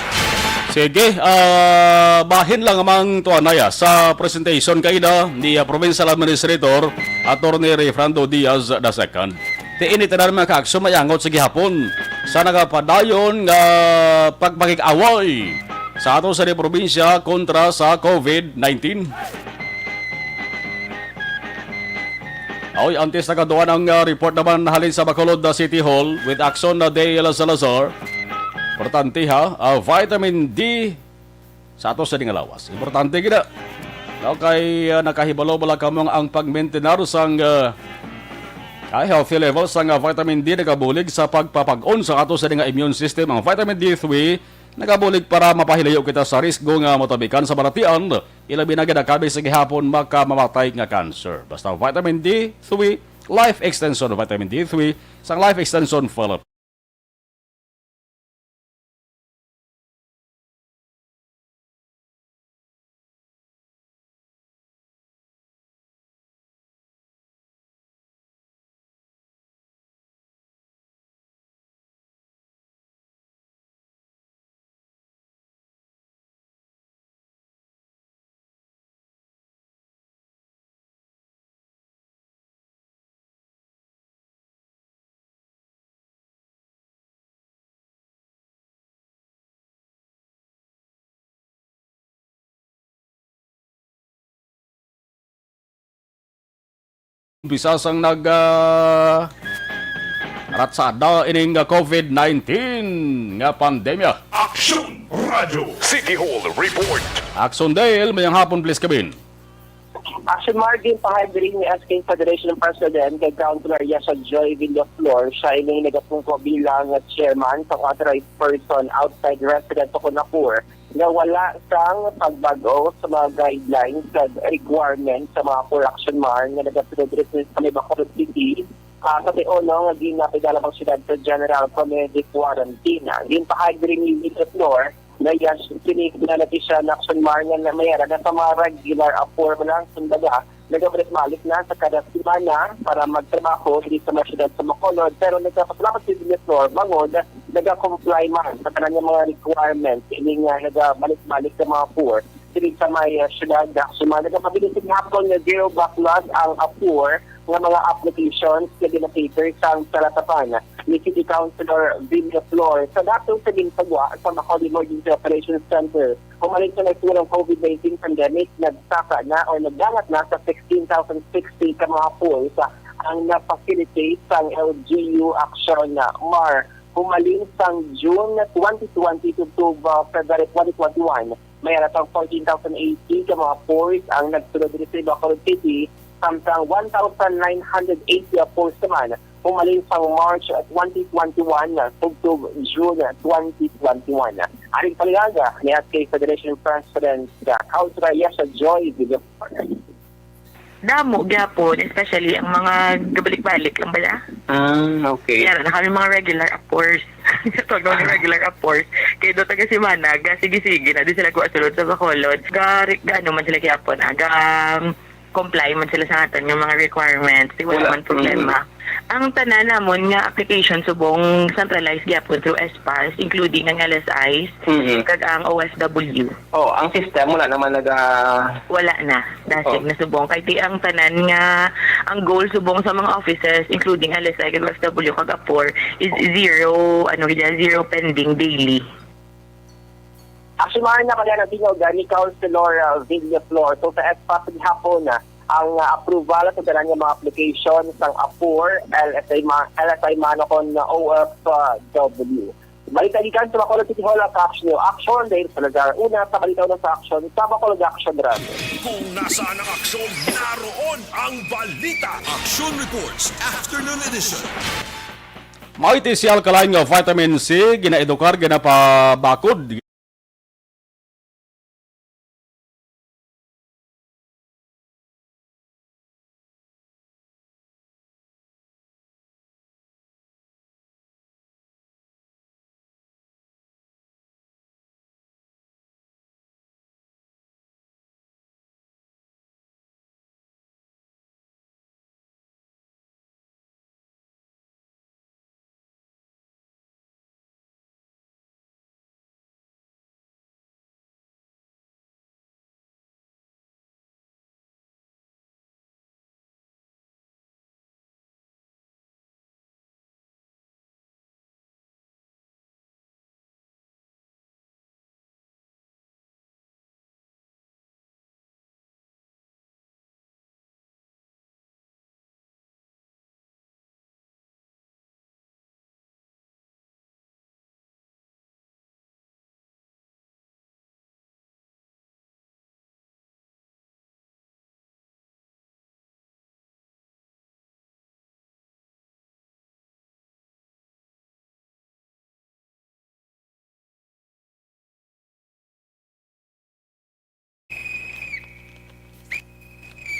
Sige, ah, bahin lang amang tuanaya sa presentation kaida ni, ah, Provincial Administrator Attorney Refrando Diaz the second. Ti ini tanan, mga kaaksyon, mayangot sa gihapon sa nagapadayon nga pagpakig-away sa ato sa probinsya kontra sa COVID nineteen. Oy, antes nagaduan ang, ah, report naman halin sa Bacolod, ah, City Hall with Action na Dale Salazar. Importante ha, ah, vitamin D sa ato sa nga lawas. Importante gid na. Okay, ah, nakahibalo bala kamo nga ang pagmintinar sang, ah, ah, healthy level sang, ah, vitamin D nagabulig sa pagpapag-on sa ato sa nga immune system. Ang vitamin D three nagabulig para mapahilayo kita sa risgo nga matabikan sa balatian, ilabi na gid ang kabi sa gihapon makamamatay nga cancer. Basta vitamin D three, Life Extension Vitamin D three, sang Life Extension Philippines. Umpisa sang nag, ah, ratsada ining, ah, covid nineteen nga pandemya. Aksyon Radyo City Hall Report. Aksyon Dale, mayang hapon, please, Kevin. Action Margin, pa-hybrid ni S K Federation President kay Councilor Yasa Joy Villaflor. Siya ining nagapungko bilang chairman sa authorized person outside resident sa Kunapur nga wala sang pagbag-o sa mga guidelines kag requirements sa mga correction man nga nagasulod diri sa may Bacolod City, ah, sa Teono nga ginapidala ang siyudad sa general community quarantine. Ginpahayag diri ni Villaflor na iya kini na notisia na action man nga na may ara na sa mga regular appointment lang, kumbaga, nagabalik-balik na sa kada semana para magtrabaho diri sa mga siyudad sa Bacolod. Pero nagpasalamat si Villaflor bangod nagakomply man sa tanan nga mga requirements, ini nga nagabalik-balik sa mga poor diri sa may, ah, siyudad. Sa mga nagapabilis gihapon nga zero backlog ang appointment nga mga applications nga gina-cater sang Talatapan ni City Councilor Villaflor. Sa datos sa gintagwa sa Bacolod Emergency Operations Center, humaling sa nagsimulang covid nineteen pandemic, nagsaka na o nagdangat na sa sixteen thousand sixty ka mga pools ang na-facilitate sang L G U Action Mar. Humaling sang June twenty twenty to, to, uh, February twenty twenty-one, may ara sang fourteen thousand eighty ka mga pools ang nagsulod diri sa Bacolod City, samtang one thousand nine hundred eighty apos naman humaling sang March twenty twenty-one tubtob June twenty twenty-one. Aring palihaga ni S K Federation President, uh, Councilor Yasa Joy Villaflor. Damo gyapon, especially ang mga gabalik-balik lang bala. Ah, okay. Kaya na kami mga regular appointment. Tawag naman yung regular appointment. Kaya doon taga semana, ga sige-sige na di sila kuha sulod sa Bacolod. Ga, ga ano man sila gyapon, ah, ga, um, comply man sila sa aton nga mga requirements. Di wala Wala. man problema. Mm. Ang tanan namon nga application subong centralized gyapon through S PAS, including ang L S Is, Mm-hmm. kag ang O F W. Oh, ang system wala naman naga Wala na. Dasig Oh. na subong. Kay di ang tanan nga, ang goal subong sa mga offices, including L S I kag O F W kag apor, is zero, ano gid, zero pending daily. Actually, mahal na kaya natingog, ah, ni Councilor, ah, Villaflor. So, sa S PAS gihapon, ah, ang, ah, approval sa tanan nga mga application sang apor, L S I ma-, L S I man o kon O F W. Balita gikan sa Bacolod City Hall, ang Action, Action Dale Salazar. Una sa balita, una sa aksyon sa Bacolod Action Rally. Kung nasaan ang aksyon, naroon ang balita. Action Reports, Afternoon Edition. Maiti si alkaline nga vitamin C, ginaedukar, ginapabakod.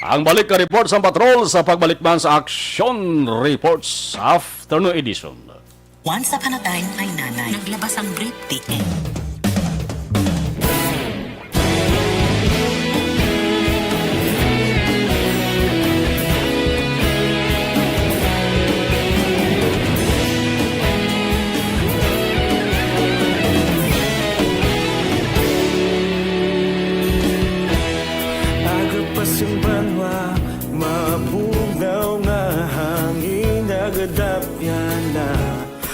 Ang balik ka report sa patrol sa pagbalik man sa Action Reports Afternoon Edition. Once upon a time, my nanay. Naglabas ang brief ticket. Aga pa sing banwa, mabugnaw nga hangin, nagadapyan na.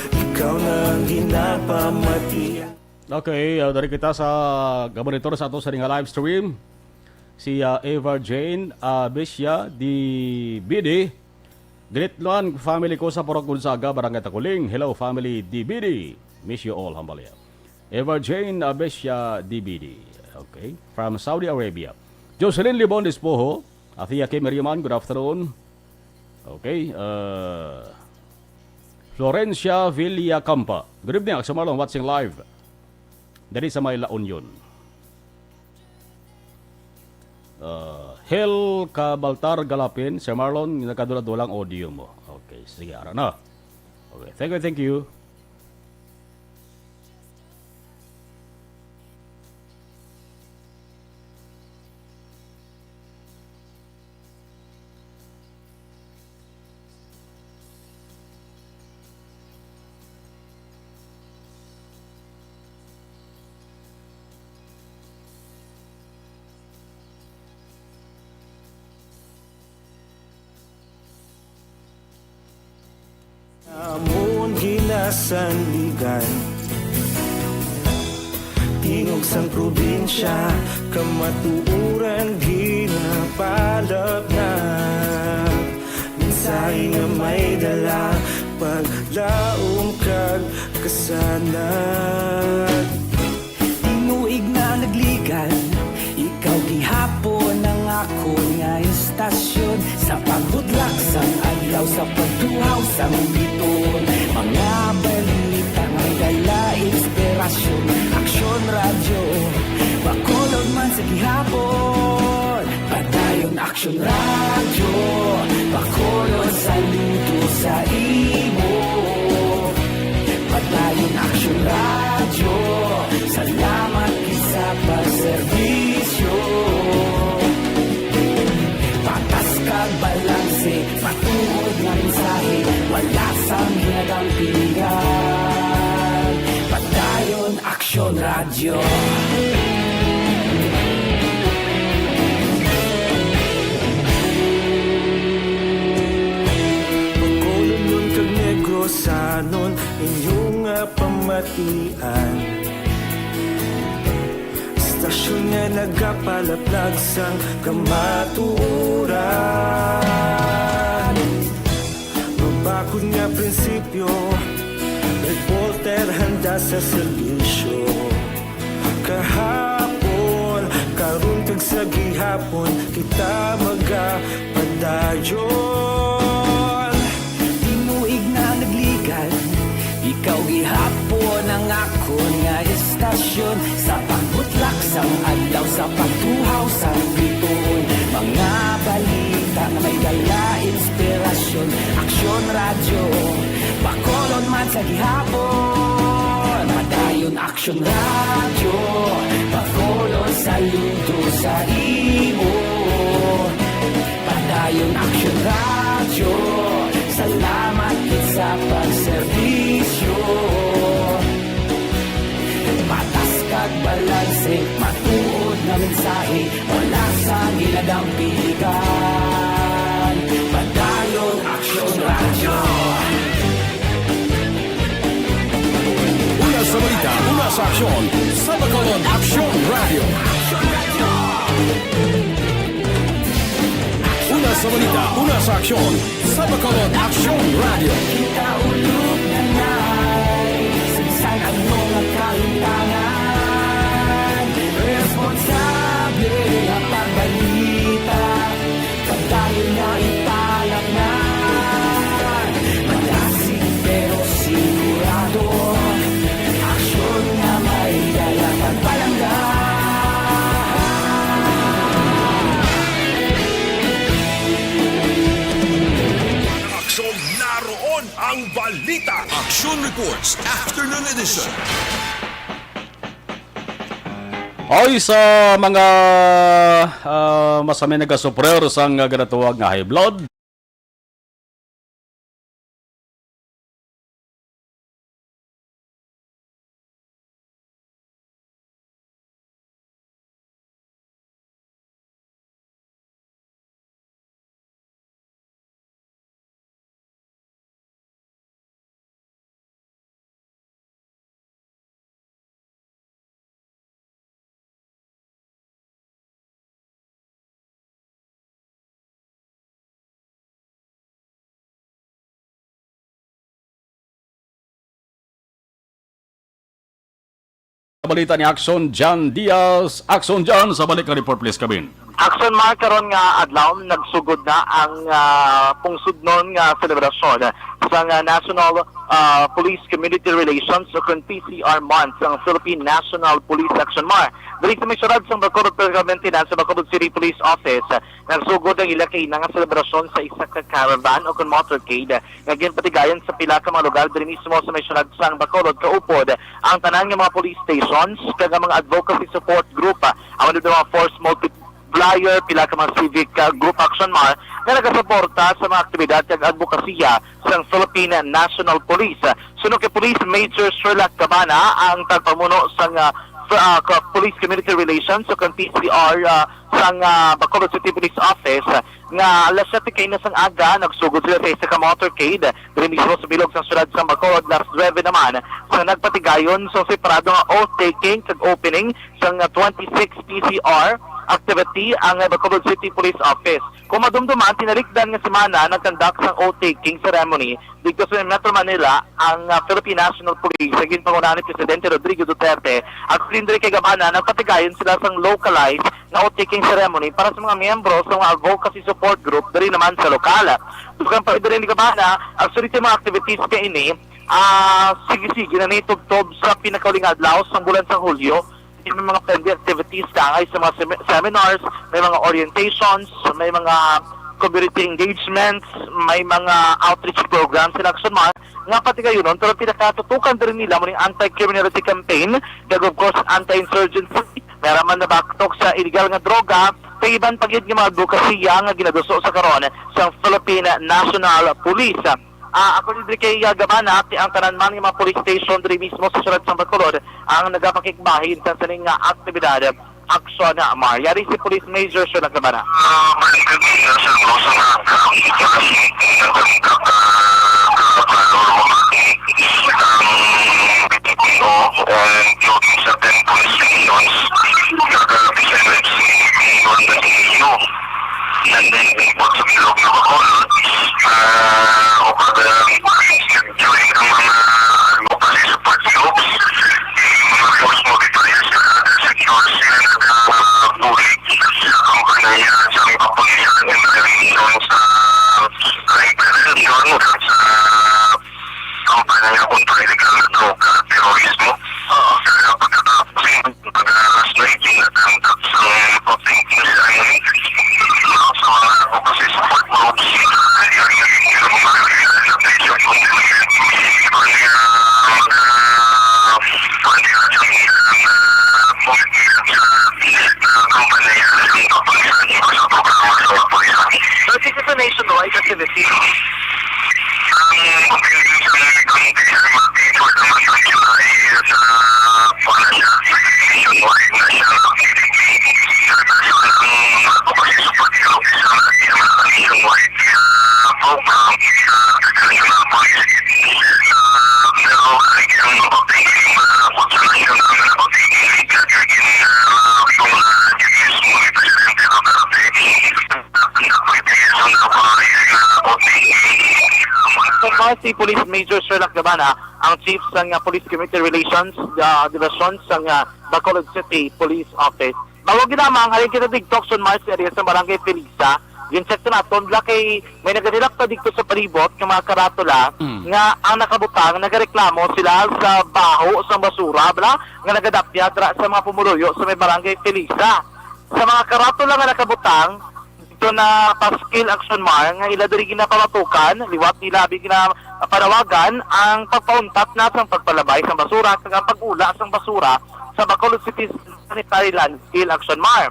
Ikaw na ang ginapamati. Okay, uh, dari kita sa gabanitor sa ato sa nga live stream. Si, uh, Eva Jane, uh, Bisya, di B D. Greet lang family ko sa Purok Gonzaga, Barangay Taculing. Hello, family D B D. Miss you all, Hambalia. Eva Jane Abesia D B D. Okay. From Saudi Arabia. Jocelyn Libon Despojo. Athea Kim Riman, good afternoon. Okay. Uh, Florencia Villacampa. Good evening, Axel Marlon, watching live. Dali sa may La Union. Uh, Hel Kabaltar Galapin, Sir Marlon, nagkadula-dula ang audio mo. Okay, sige, ara na. Okay, thank you, thank you. Amon ginasandigan, tingog sang probinsya, kamatuoran ginapalapnap. Mensahe nga may dala, paglaom kag kasanag. Tinuig na nagligan, ikaw gihapon ang akon nga istasyon. Sa pagbutlak sang adlaw, sa pagtuhaw sang biton, mga balita may dala inspirasyon. Aksyon Radyo, Bacolod man sa gihapon. Padayon Aksyon Radyo, Bacolod, saludo sa imo. Padayon Aksyon Radyo, salamat gid sa pagserbisyo. Patas kag balanse, matuod nga mensahe, wala sang ginadampingan. Padayon Aksyon Radyo. Bacolodnon kag Negrosanon, inyo nga pamatian. Istasyon nga nagapalaplag sang kamatuoran. Mabakod nga prinsipyo, reporter handa sa serbisyo. Kahapon, karon, kag sa gihapon, kita magapadayon. Tinuig na nagligan, ikaw gihapon ang akon nga istasyon. Sa pagbutlak sang adlaw, sa pagtuhaw sang biton, mga balita nga may dala inspirasyon. Aksyon Radyo, Bacolod man sa gihapon. Padayon Aksyon Radyo, Bacolod, saludo sa imo. Padayon Aksyon Radyo, salamat gid sa pagserbisyo. Patas kag balanse, matuod nga mensahe, wala sang ginadampingan. Padayon Aksyon Radyo. Una sa balita, una sa aksyon, sa Bacolod Aksyon Radyo. Una sa balita, una sa aksyon, sa Bacolod Aksyon Radyo. Kita ulog na nay, sinsan ang mga kalimtangan. Responsable ang pagbalita, padayon na ipalapnan. Malasig pero sigurado, aksyon nga may dala pagpalangga. Aksyon, naroon ang balita. Aksyon Reports, Afternoon Edition. Hoy, sa mga, ah, masanay nagasuffer sang, ah, ginatawag nga high blood. Balita ni Action John Diaz. Action John, sa balik ka report, please, Kabin. Action Mar, karon nga adlaw nagsugod na ang ah, pungsudnon nga selebrasyon sa nga National ah, Police Community Relations o kon P C R Month sang Philippine National Police, Action Mar. Diri sa may syudad sang Bacolod, permanente na sa Bacolod City Police Office, nagsugod ang ila kaina nga selebrasyon sa isa ka caravan o kon motorcade nga ginpatigayon sa pila ka mga lugar diri mismo sa may syudad sang Bacolod, kaupod ang tanan nga mga police stations kag ang mga advocacy support group, ang mga force multiplier, pila ka mga civic ah, group, Action Mar, nga nagasuporta sa mga aktibidad kag adbokasiya sang Philippine National Police. Suno kay Police Major Sherlock Cabana, ang tagpamuno sang ah, f- ah, ka- Police Community Relations o kon P C R ah, sang ah, Bacolod City Police Office, nga alas siyete kaina sang aga, nagsugod sila sa isa ka motorcade diri mismo sa bilog sang syudad sang Bacolod. Alas nuebe naman, sa nagpatigayon sa separado nga oath-taking kag opening sang twenty-six P C R activity ang Bacolod City Police Office. Kung madumduman, tinalikdan nga semana nagkandak sang oath-taking ceremony dito sa Metro Manila ang ah, Philippine National Police sa ginpangunahan ni Presidente Rodrigo Duterte. At diri kay Cabana, nagpatigayon sila sang localized nga oath-taking ceremony para sa mga miyembro sa mga advocacy support group diri naman sa lokal. Dugang pa diri ni Cabana, ang sulit mga activities kay ini ah, sige-sige na nitubtob sa pinakauling adlaw sang bulan sa Hulyo. May mga pwede activities kaangay sa mga semi- seminars, may mga orientations, may mga community engagements, may mga outreach programs in Action Mar nga pati kayo nun, pero pinakatutukan diri nila mo ning anti-criminality campaign, kag of course anti-insurgency, may raman na baktok sa illegal nga droga, kay iban pa gid nga mga advokasya nga ginaduso sa karon sang Philippine National Police. Ah, ako diri kay ah, Gabana, ti ang tanan man nga mga police station diri mismo sa syudad sang Bacolod ang nagapakigbahin sa sining nga aktibidad. Aksyon na Mar. Yari si Police Major Sherlock Gabana. Ah, balik kami sa Sir Rosa Blanca. Ang mga nagkaka-, kakaklaro mo ang P P O and yung sa ten police stations, kaka-, and then, sa bilog na Bacolod, ah, o kada during ang mga local support groups, yung mga force multiplier sa secure sila nagkabuhi sa kampanya sa mga kapulisan and prevention sa crime prevention, sa kampanya kontra illegal na droga, terorismo. Oo. Sa pagkatapos, pagkatapos na itinatangkap sa mga pagtingin sa amin, sa mga advocacy support groups, But this is a nationwide activity. Sa si Police Major Sherlock Gabana, ang chief sang ah, Police Community Relations ah, Division sang ah, Bacolod City Police Office. Bago ginamang, halin kita digtok sa Mars area sa Barangay Felisa. Yung check naton, bla kay may nagadilak pa dito sa palibot ng mga karatula Mm. nga ang nakabutang, nagareklamo sila sa baho sa basura, bla, nga nagadapya dra sa mga pumuluyo sa may Barangay Felisa. Sa mga karatula nga nakabutang, dito na paskil Action Mar nga ila diri ginapamatukan, liwat nila abi ginapanawagan ang pagpauntat na sang pagpalabay sang basura kag ang pag-ula sang basura sa Bacolod City Sanitary Landfill, Action Mar.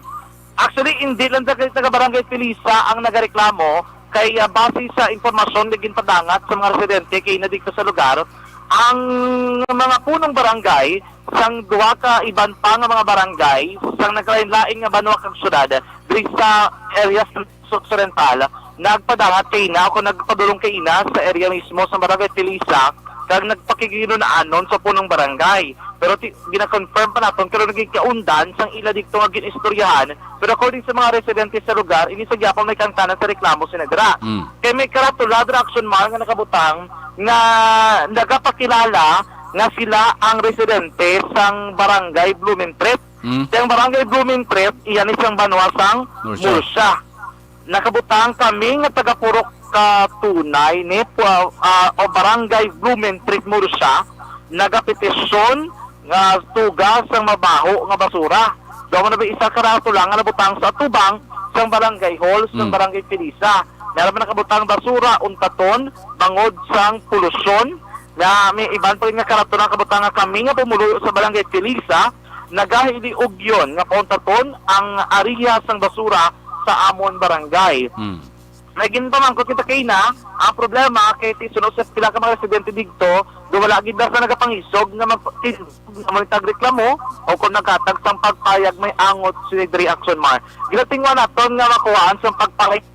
Actually, hindi lang sa taga Barangay Felisa ang nagareklamo kay ah, base sa impormasyon nga ginpadangat sa mga residente kay na dito sa lugar, ang mga punong barangay sang duha ka iban pa nga mga barangay sang nagkalain-lain nga banwa kag syudad diri sa area sa Occidental nagpadangat kay ina o kung nagpadulong kay ina sa area mismo sa Barangay Felisa kag nagpakiginunaanon sa punong barangay. Pero ti, gina-confirm pa naton pero naging kaundan sang ila dito nga ginistoryahan. Pero according sa mga residente sa lugar, ini sa gyapon may kangtanan sa reklamo sina dira. Mm. Kay may karatula dira Action Mar nga nakabutang nga nagapakilala nga sila ang residente sang Barangay Blumentritt. Mm. Sang Barangay Blumentritt, iya ni sang banwa sang Murcia. Murcia. Nakabutang kami nga taga Purok Katunay ni, ah, o Barangay Blumentritt, Murcia, nagapetisyon nga tuga sang mabaho nga basura. Daw man na ba isa ka rato lang nga nabutang sa atubang sang barangay hall sang Mm. Barangay Felisa. Meron man nakabutang basura, untaton, bangod sang polusyon, nga may iban pa gid nga karato nga kabutang nga kami nga pumuluyo sa Barangay Felisa, nagahiliugyon nga pauntaton ang ariya sang basura sa amon barangay. Hmm. May ginpamangkot kita kay na, ang problema kay ti suno sa pila ka mga residente didto, do wala gid na sa nagapangisog nga mag-, nga magtag reklamo o kung nagkatag sang pagpayag may angot sini diri aksyon, Mar. Ginatingwa naton nga makuhaan sang pagpayag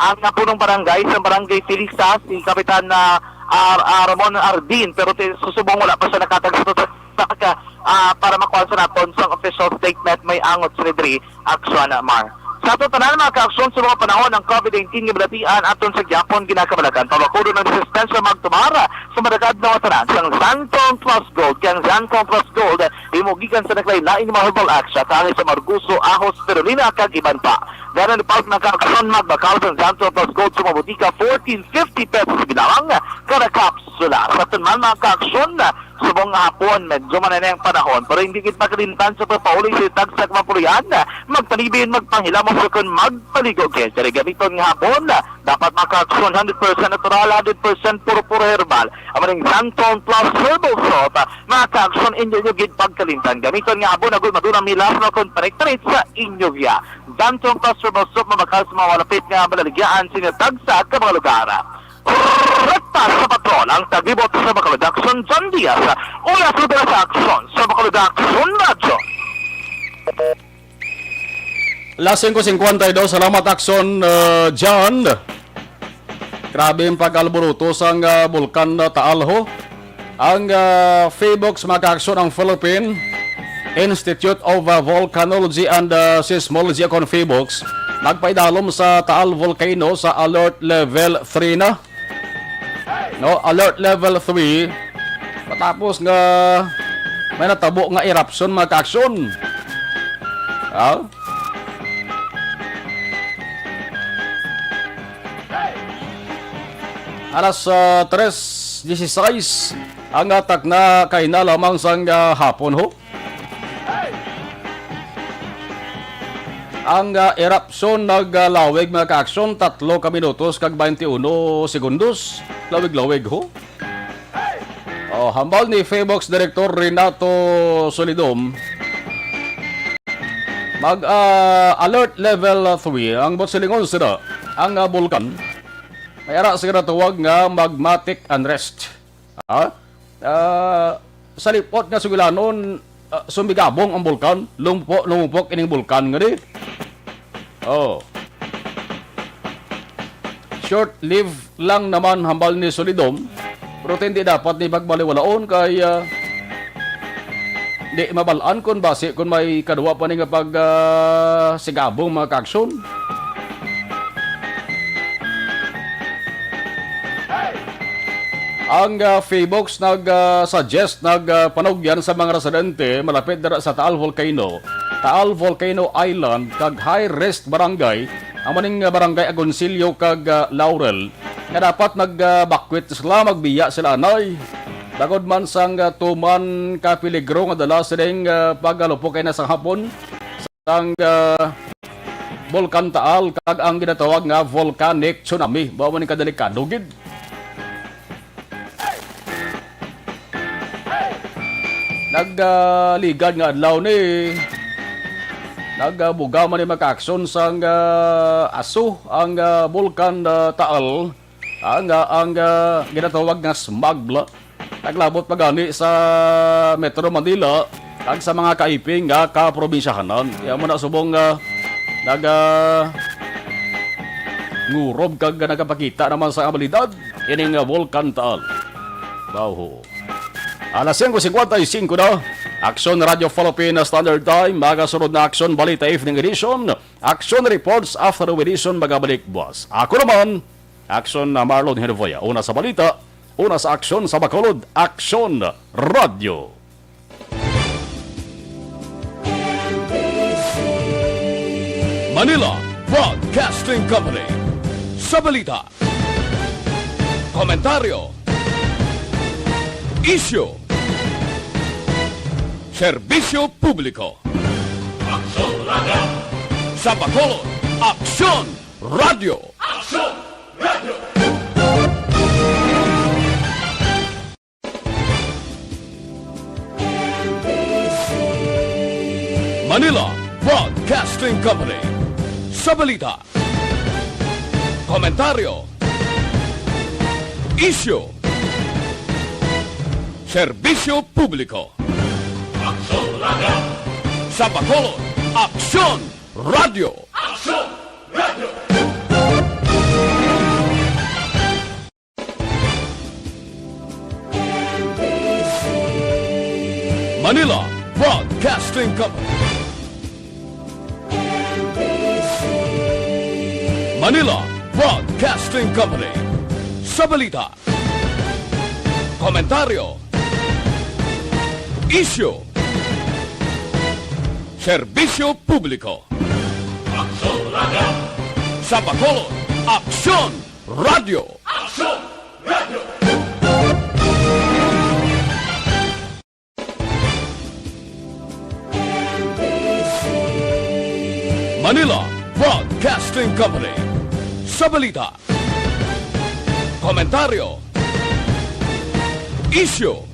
ang napunong barangay sa Barangay Felisa, si Kapitan na, ah, ah, Ramon Ardin, pero ti-, susubong wala pa siya nakatag sa, sa, ah, para makuha sa naton sang official statement may angot sila diri, aksyon, Mar. Sa aton tanan, mga kaaksyon, sa mga panahon ang covid nineteen nga balatian aton sa gyapon ginakabalakan, pamakudo ng resistensya magtumar sa madagad nga tanan sang Xantone Plus Gold. Kay ang Xantone Plus Gold imo gikan sa naglain-lain nga mga herbal extract, kaangay sa marguso, ahos, spirulina, kag iban pa. Gana ni Pulp na kaaksyon, magbakal sang Xantone Plus Gold sa mga butika, fourteen fifty pesos ginawang kada kapsula. Sa aton man, mga kaaksyon, subong nga hapon, medyo mananay ang panahon, pero hindi gid makalimtan sa pagpauli sa tagsa ka mga puloy-anan, magpanibin, magpanghilamos, o kon magpaligo gid. Kay gamiton nga hapon, dapat, mga kaaksyon, hundred percent natural, hundred percent puro-puro herbal. Amo ning Xantone Plus Herbal Soap, mga kaaksyon, inyo nyo gid pagkalimtan. Gamiton nga hapon, agod madunay ang milas, mga kon panit-panit sa inyo giya. Xantone Plus Herbal Soap, mabakal sa mga malapit nga malaligyaan sa inyo tagsa ka mga lugar. Rekta sa patrol ang taglibot sa Bacolod Aksyon, John Diaz. Una sa sa aksyon sa Bacolod Aksyon Radyo. Las singko singkwenta y dos. Salamat, Aksyon, uh, John. Grabe ang pag-alboroto sang, uh, Bulkan, uh, Taal, ho. Ang, uh, PHIVOLCS, mga kaaksyon, ang Philippine Institute of, uh, Volcanology and, uh, Seismology, o kon PHIVOLCS, nagpaidalom sa Taal Volcano sa Alert Level three na. No, Alert Level three. Matapos nga may natabo nga eruption, mga kaaksyon. Ah? Alas, ah, tres dieciséis ang, ah, takna kaina lamang sang, ah, hapon, ho. Ang, ah, erupsyon naglawig, mga kaaksyon, tatlo ka minutos kag twenty-one segundos. Lawig-lawig, ho. Oh, hambal ni PHIVOLCS Director Renato Solidom, mag, ah, alert level three ang buot silingon sila ang, ah, bulkan. May ara sila tawag nga magmatic unrest. Ha? Ah, sa lipot nga sugilanon, ah, sumigabong ang bulkan, lumpo-, lumupok ining bulkan nga ni. Oh. Short-lived lang naman, hambal ni Solidom, pero hindi dapat ni pagbaliwalaon kay, ah, di mabalaan kung basi kung may kadwa pa ni nga pag, ah, sigabong, mga kaaksyon. Ang, ah, PHIVOLCS nag, ah, suggest, nag, ah, panugyan sa mga residente malapit dira sa Taal Volcano, Taal Volcano Island, kag high risk barangay, amo ning, ah, barangay Agoncillo kag, ah, Laurel, nga dapat mag, ah, bakwit sila, magbiya sila anay. Bangod man sang, ah, tuman ka peligro nga dala sining, ah, pagkalupok kay na sa hapon, sang, ah, Bulkan Taal kag ang ginatawag nga volcanic tsunami. Mao man ni kadelikado gid. Nagligad nga adlaw ni, nagbuga man ni, mga kaaksyon, sang, ah, aso ang, ah, Bulkan, ah, Taal. Ang, ah, ang, ah, ginatawag nga smog, bla, naglabot pa gani sa Metro Manila kag sa mga kaiping nga kaprobinsyahanan. Kaya mo na subong, ah, nag, ah, ngurob kag nagapakita naman sa abilidad ining, ah, Bulkan Taal. Baho. Alas singko singkwenta y singko na. Aksyon Radyo Philippine Standard Time. Magasunod na Aksyon Balita Evening Edition. Aksyon Reports Afternoon Edition. Magabalik buwas. Ako naman, Aksyon na Marlon Hervoya. Una sa balita, Una sa Aksyon sa Bacolod, Aksyon Radyo. Manila Broadcasting Company. Sa balita, komentaryo, isyu, serbisyo publiko. Aksyon Radyo. Sa Bacolod, Aksyon Radyo. Aksyon Radyo. Manila Broadcasting Company. Sa balita, komentaryo, isyu, serbisyo publiko. Aksyon Radyo. Sa Bacolod, Aksyon Radyo. Aksyon Radyo. Manila Broadcasting Company. Manila Broadcasting Company. Sa balita, komentaryo, isyu, serbisyo publiko. Aksyon Radyo. Sa Bacolod, Aksyon Radyo. Aksyon Radyo. Manila Broadcasting Company. Sa balita, komentaryo, isyu,